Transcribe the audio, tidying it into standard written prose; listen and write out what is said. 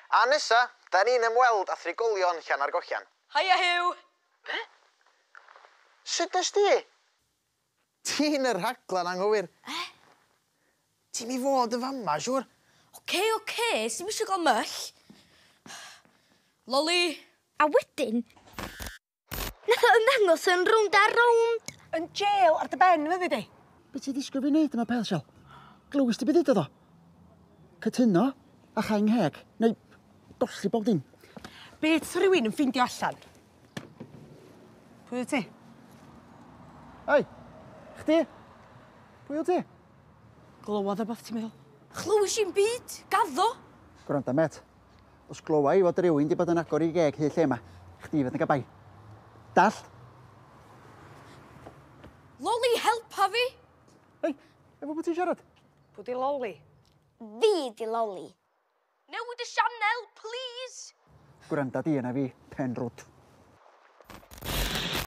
A nesa, da ni'n ymweld â thrigolion Llanargollian. Haia Huw! Be? Sut nes di? Ti'n y rhaglen anghywir. E? Ti'n mi fod yn fama, siŵr? Oce, oce, sdim isio gael myll. Loli! A wedyn, nath o ymddangos yn rownd a rownd. Yn jail ar dy ben, fyddi di? Be ti ddisgwyl fi wneud yma peth, Siel? Glywis ti be ddudodd o? Cytuno a chau 'ngheg, neu golli bob dim. Be sa rhywun yn ffeindio allan? Pwy wyt ti? Ei, chdi? Pwy wyt ti? Glywodd o beth ti'n meddwl? Chlywis i'm byd, gaddo! Gwranda, met. Os glywa i fod rhywun di bod yn agor i geg hyd lle yma, chdi fydd yn cael bai. Dallt? Loli, helpa fi! Ei, efo pwy ti'n siarad? Pwy di Loli? Fi di Loli. Newid y sianel, please! Gwranda di yna fi, pen rwt.